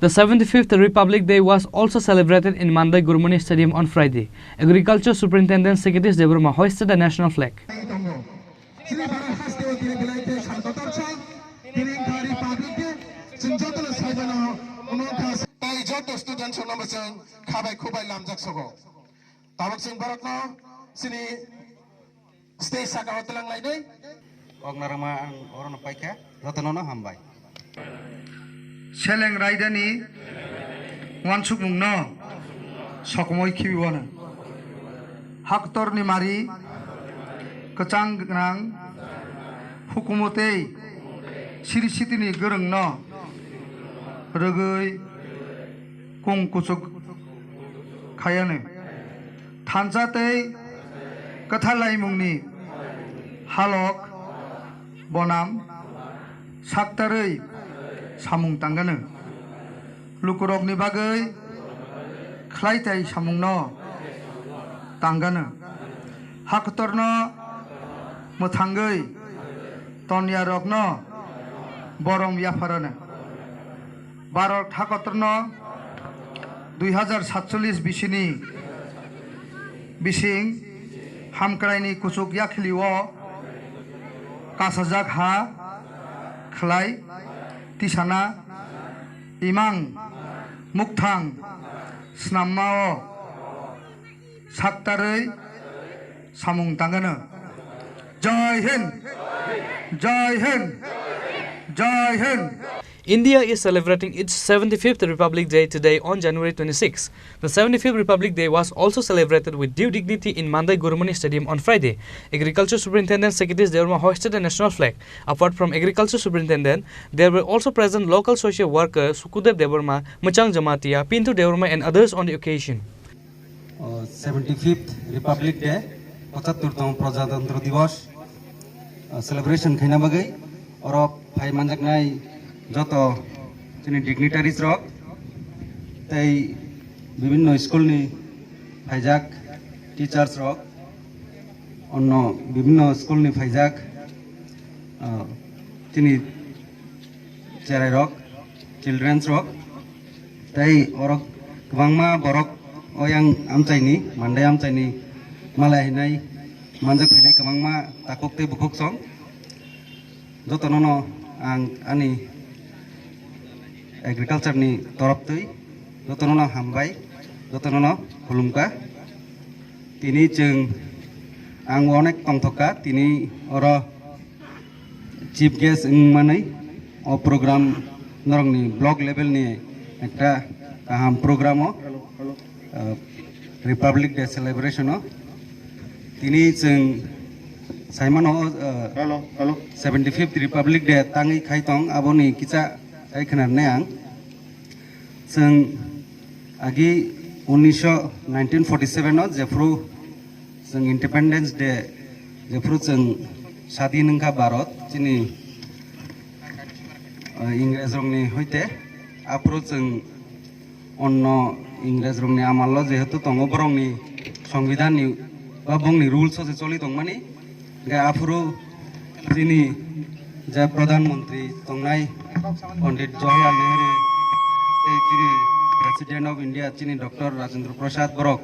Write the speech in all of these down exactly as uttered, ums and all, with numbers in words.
The seventy-fifth Republic Day was also celebrated in Mandai Gurumani Stadium on Friday. Agriculture Superintendent Secretary Debbarma hoisted the national flag. Chini Bharat haste o tini belai khe sal kotor sa, tini wngkha Republic Day, chwng jotono sai mano, omo wngkha. Tai joto student rokno bo chwng khabai khubai lamjak sogo. Tabuk chwng borokno chini stage saka o twlang lainai. Kok narwkma ang orono paikha, jotono no hambai. Seleng raidani uansukmungno sokomoi khibiwano. Haktorni mari kwchang gwnang hukumu tei siri sitini gwrwngno rwgwi kung kuchuk khayano. Thansa tei kwthar laimungni halok bonam saktarwi samung tangano. Lukurokni bagwi khlaitai samungno tangano. Haktorno mwthangwi tonyarokno borom yapharano. Bharat hakotorno dui hajar satchollish bisini bising hamkraini kuchuk yakhilio kasajak ha khlai tisana imang mukthang snammao saktarwi samung tangano. Jai Hind! Jai Hind! Jai Hind! India is celebrating its seventy-fifth Republic Day today on January twenty-sixth. The seventy-fifth Republic Day was also celebrated with due dignity in Mandai Gurumani Stadium on Friday. Agriculture Superintendent Secretary Debbarma hoisted the national flag. Apart from Agriculture Superintendent, there were also present local social worker Sukudev Debbarma, Mwchang Jamatia, Pintu Debbarma and others on the occasion. O, seventy-fifth Republic Day, pochattortong Prajatantro Dibosh, o, celebration khaina bagwi oro phai manjaknai joto chini dignitaries rok tei bibinno school ni phaijak teachers rok, onno bibinno school ni phaijak, o, chini cherai rok, childrens rok, tei oro kwbangma borok oyang amchaini, Mandai amchaini malai hinai manjak phainai kwbangma takhuk tei bukhuk song. Jotono no ang ani agriculture ni torop twi jotono no hambai, jotono no khulumkha. Tini chwng ang onek tongthokka, tini oro chief guest wngmani o program norokni block level ni ekta kaham program o, uh, Republic Day celebration o tini chwng saimano, uh, Hello, hello. Seventy-fifth Republic Day tangwi khai tong, aboni kisa khai khwnarnai ang. Chwng agi unisho nineteen forty-seven o jephru chwng Independence Day, jephru chwng sadin wngkha Bharat, chini, uh, Ingres rokni hoite, aphuru chwng onno Ingres rokni amallo jehetu tongo, borokni Songbidanni ba bongni rules o se choli tongmani. Hingke aphuru chini je Pradhan Mantri tongnai Pandit Jawaharlal Nehru tei chini President of India chini Doctor Rajendra Prasad borok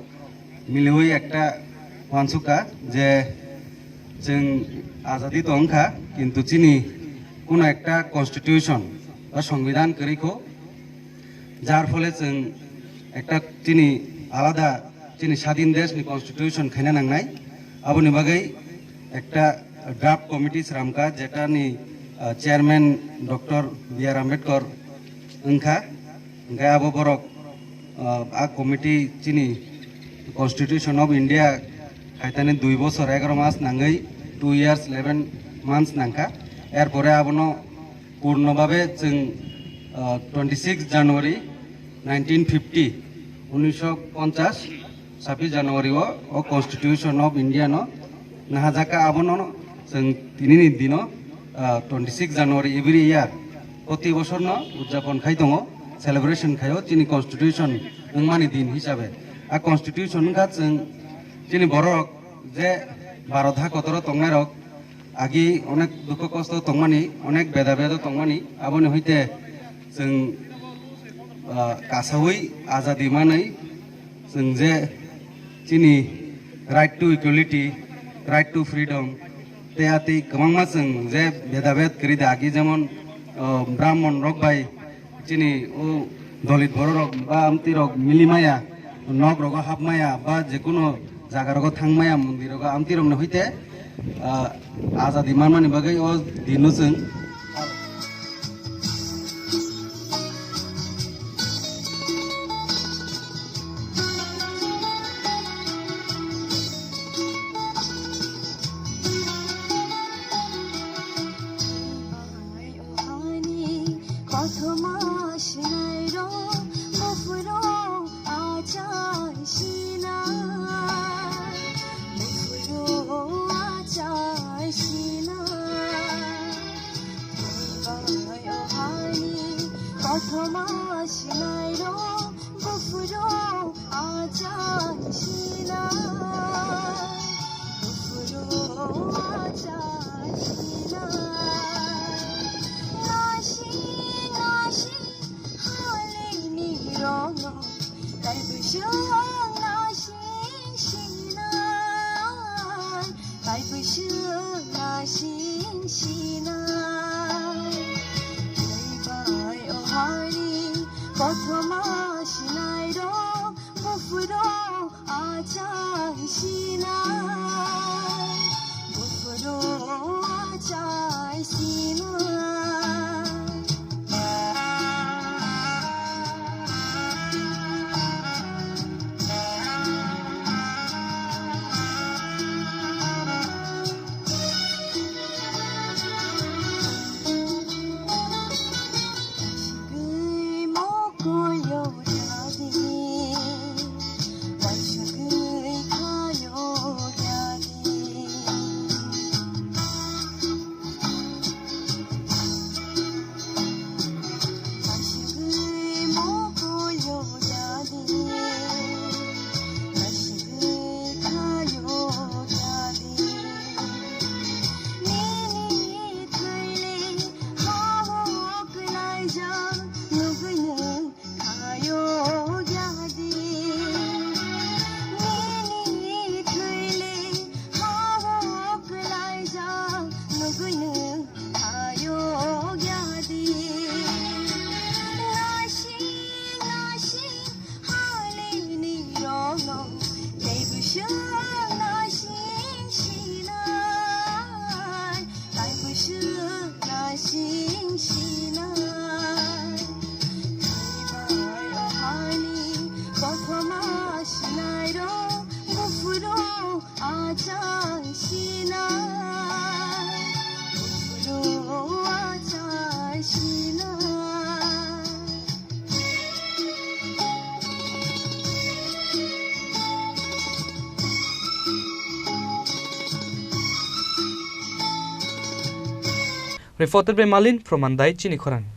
miliwi ekta wansukha je chwng azadi tongkha, kintu chini kuno ekta constitution ba songbidan kwrwi kho, jar phole chwng ekta chini alada chini sadin desh ni constitution khaina nangnai. Aboni bagwi ekta draft committee sramkha, jetani, ah, chairman Doctor B R Ambedkar wngkha. Hingke abo borok, ah, a committee chini Constitution of India khaitani dui bosor egaro mas nangwi, two years eleven months nangkha. Erpore abono purno babe chwng, ah, twenty six January nineteen fifty, unisho ponchas, sabbish January o, o Constitution of India no nahajaka, abono chwng tinini dino, ah, twenty six January every year, proti bosor no udjapon khai tongo, celebration khaio chini Constitution wngmani din hisabe. A Constitution wngkha chwng chini borok je Bharat ha kotoro tongnai rok, agi onek dukho kosto tongmani, onek beda bedo tongmani, aboni hoite chwng Ah, kasawi azadi manwi chwng je chini right to equality, right to freedom, tei atwi kwbangma chwng je bedabed kwrwi da agi, jemon, ah, Brahmon rok bai chini o Dalit borok rok ba amtwi rok mili maya, nok rogo hap maya ba jekuno jaga rogo thang maya, mondir rogo amtwi rok ni hoite, ah, azadi manmani bagwi o dino chwng Kothoma sinai rok, buphuru achai sinai. Buphuru achai sinai. Tei bai o hani kothoma sinai rok, buphuru achai sinai. Buphuru achai sinai. Nasi, nasi, halini rokno, tai bwswk nasi sinai, tai bwswk nasi sinai. Tei bai o hani kothoma sinai rok, buphuru achai sinai, buphuru achai sinai. Ayuk yadi, nasi, nasi, halini rokno, tei bwswk nasi sinai, tai bwswk nasi sinai. Tei bai o hani kothoma sinai rok, buphuru achai sinai, buphuru achai sinai. Reporter bai Malin, Promandai, Chini Khorang.